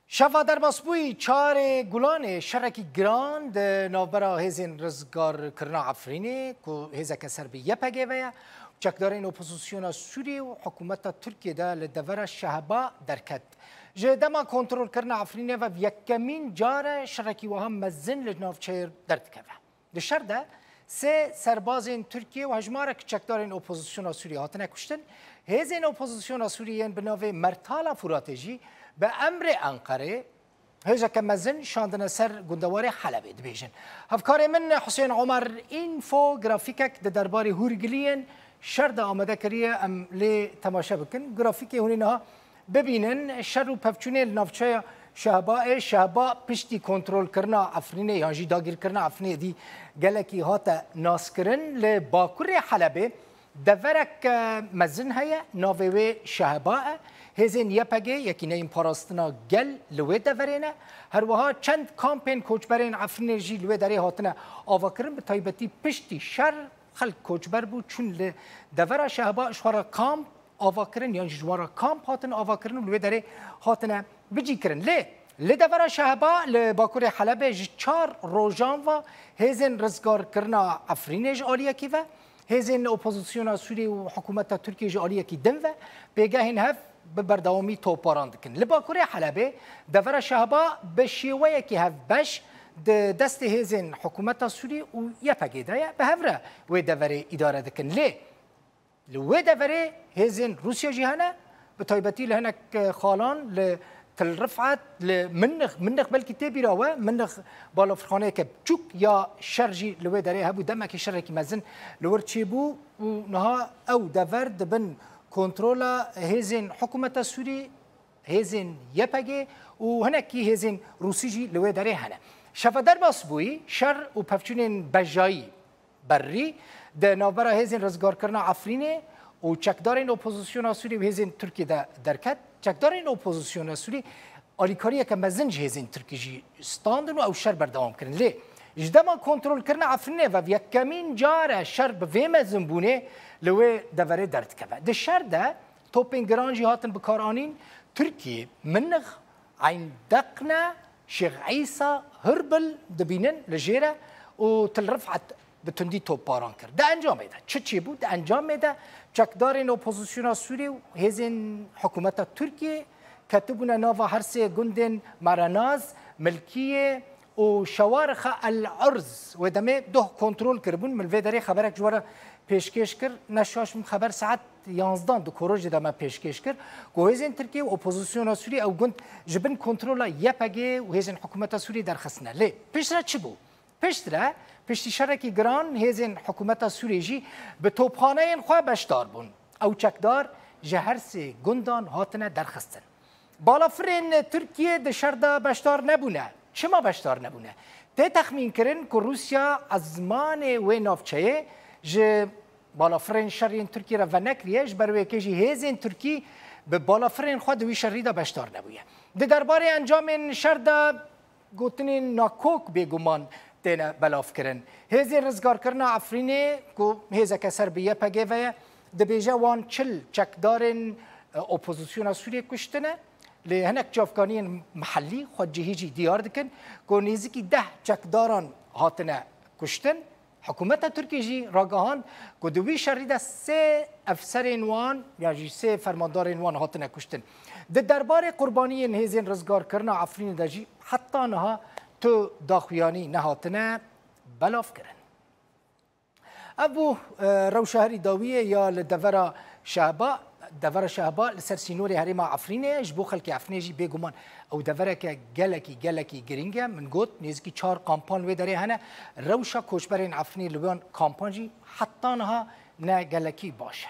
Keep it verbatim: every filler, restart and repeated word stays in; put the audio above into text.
Şeva derbasbûyî çarê Gulanê şerekî giran di navbera hêzên rizgarkirina Efrînê ku hêzeke ser bi Y P G ve ye, çekdarên opozisyona Sûriyê û hikûmeta Tirkiyê de li devera Şehba derket. Ji dema kontrolkirina Efrînê ve yekemîn car e şerekî wiha mezin li navçeyê derdikeve. Di şer de sê serbazên Tirkiyê û hejmarek çekdarên opozisyona Sûriyê hatine kuştin. Hêzên opozisyona Sûriyê yên bi navê Mertala Furatê jî bi emrê Enqerê hêzeke mezin şandine ser gundewarê Helebê, dibêjin. Hevkarê min Husên Omer Info grafîkek di derbarê hûrgiliyên şer de amade kiriye, em lê temaşe bikin. Grafîkê hûn ê niha bibînin, şer û pevçûnê li navçeya Şehba ê, Şehba piştî kontrolkirina Efrînê yan jî dagîrkirina Efrînê dî gelekî hate naskirin. Li bakurê Helebê deverek, e, mezin heye, navê wê Şehba e. Hêzên Y P G, Yekîneyên Parastina Gel, li wê deverê ne. Her wiha çend kampên koçberên Efrînê jî li wê derê hatine avakirin, bi taybetî piştî şer xelk koçber bû, çûn li devera Şehba, ji xwe re kamp ava kirin, yan jî ji wan re kamp hatin avakirin û li wê derê hatine bicî kirin. Lê li devera Şehba li bakurê Helebê ji çar rojan ve hêzên rizgarkirina Efrînê ji aliyekî ve, hêzên opozisyona Sûriyê û hikûmeta Tirkiyê ji aliyekî din ve pêgehên hev bi berdewamî topbaran dikin. Li bakurê Helebê devera Şehba bi şêweyekî hevbeş di destê hêzên hikûmeta Sûriyê û Y P G de ye, bi hev re wê deverê îdare dikin. Lê li wê deverê hêzên Rûsya jî hene, bi taybetî li hinek, e, xalan li Til Rifat, li Minix, Minix belkî tê bîra we, Minix balafirxaneyeke biçûk ya şer jî li wê derê hebû, demekî şerekî mezin li wir çêbû û niha ew dever di bin kontrola hêzên hikûmeta Sûrî, hêzên Y P G û hinekî hêzên Rûsî jî li wê derê hene. Şeva derbas bûyî, şer û pevçûnên bejayî berrî di navbera hêzên rizgarkirina Efrînê û çekdarên opozisyona Sûrî û hêzên Tirkî de derket. Çekdarên opozisyona Sûrî alîkariyeke mezin ji hêzên Tirkî jî standin û ew şer berdewam kirin. Lê ji dema kontrolkirina Efrînê ve yekemîn car e şer bi vê mezinbûnê li wê deverê derdikeve. Di şer de topên giran jî hatin bikaranîn. Tirkî, Minix, Eyn Deqne, Şêx Îsa, Hirbil dibînin li jêr e û Til Rifat bi tundî topbaran kir. Di encamê de çi çêbû? Di encamê de çekdarên opozisyona Sûrî û hêzên hikûmeta Tirkiyê ketibûne nava her sê gundên Merenaz, Milkiyê û Şewarixa El Urz. Wê demê doh kontrol kiribûn. Min vê derê xeberek ji we re pêşkêş kir. Ne şaş bim, xeber saet yanzdan di korojê de me pêşkêş kir ku hêzên Tirkiyê û opozisyona Sûrî ew gund ji bin kontrola Y P G û hêzên hikûmeta Sûrî derxistine. Lê piştre çi bû? Piştre, piştî şerekî giran, hêzên hikûmeta Sûriyê jî bi topxaneyên xwe beşdar bûn. Ew çekdar ji her sê gundan hatine derxistin. Balafirên Tirkiyê di şer de beşdar nebûne. Çima beşdar nebûne? Tê texmînkirin ku Rûsya ezmanê wê navçeyê ji balafirên şer yên Tirkiyê re venekiriye, ji ber wê yekê jî hêzên Tirkî bi balafirên xwe di wî şerî de beşdar nebûye. Di derbarê encamên şer de gotinên nakok bêguman têne belavkirin. Hêzên rizgarkirina Efrînê ku hêzeke ser bi Y P G ve ye, dibêje wan çil çekdarên, e, opozisyona Sûriyê kuştine. Lê hinek çavkaniyên mihellî xwecihî jî diyar dikin ku nêzîkî deh çekdaran hatine kuştin. Hikûmeta Tirkiyê jî ragihand ku di wî şerî de sê efserên wan ya jî sê fermandarên wan hatine kuştin. Di derbarê qurbaniyên hêzên rizgarkirina Efrînê de jî heta niha tu daxuyanî nehatine belavkirin. Ev bû, e, rewşa herî dawiyê ya li devera Şehba. Devera Şehba li ser sînorê herêma Efrînê ye. Ji bo xelkê Efrînê jî bêguman ew devereke gelekî, gelekî girîng e. Min got, nêzîkî çar kampan wê derê hene. Rewşa koçberên Efrînê li wan kampan jî heta niha ne gelekî baş e.